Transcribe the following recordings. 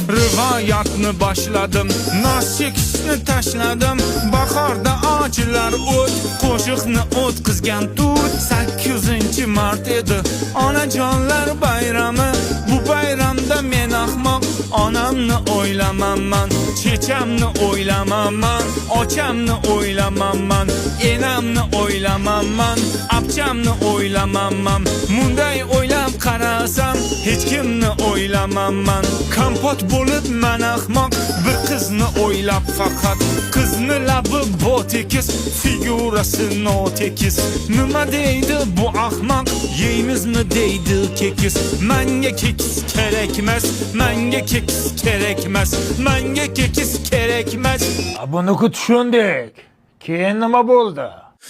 Rivoyatni boshladim. Nos chekishni tashladim. Bahorda ochilar o't, qo'shiqni o'tkazgan tut. 8-mart edi, onajonlar bayrami. Bu bayramda men ahmoq onamni o'ylamanman, chechamni o'ylamanman, ochamni o'ylamanman, enamni o'ylamanman, apchamni o'ylamanman. Munday o'ylab qarasam, hech kimni o'ylamanman. Kompot bo'lib man ahmoq bir qizni o'ylab faqat. Qizni labi bo'tekis, figurasi notekis. Nima deydi bu ahmoq? Yeymizmi deydi kekis. Manga keks kerakmas, manga keks kerakmas, manga keks kerakmas. Buni tushundik. Keyin nima bo'ldi?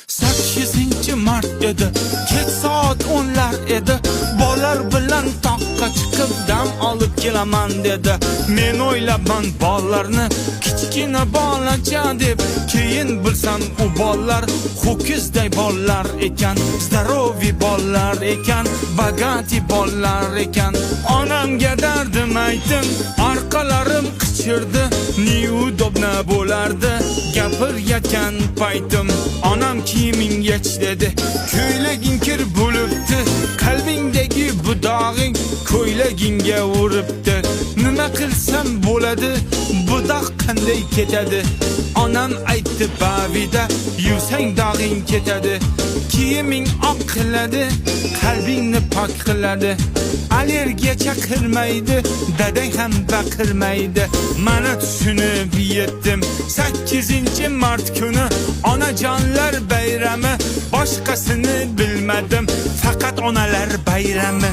8-mart edi, kech soat 10lar edi. Bolalar bilan toqqa chiqib dam olib kelaman dedi. Men o'ylabman bolalarni kichkina bolacha deb. Keyin bilsam, u bolalar ho'kizday bolalar ekan, здоровый bolalar ekan, богатый bolalar ekan. Onamga dardim aytdim, orqalarim qichirdi. Неудобно bo'lardi gapirayotgan paytim. Onam "Kiyiming yech", dedi, "Ko'ylaging kir bo'libdi, qalbingdagi bu dog'ing ko'ylagingga uribdi". Nima qilsam bo'ladi, bu dog' qanday ketadi? Onam aytdi: "Bavida yuvsang, dog'ing ketadi, kiyiming oq qiladi, qalbingni pok qiladi, allergiya chaqirmaydi, dadang ham baqirmaydi". Mana tushunib yetdim, 8-mart kuni onajonlar bayrami. Boshqasini bilmadim, faqat onalar bayrami.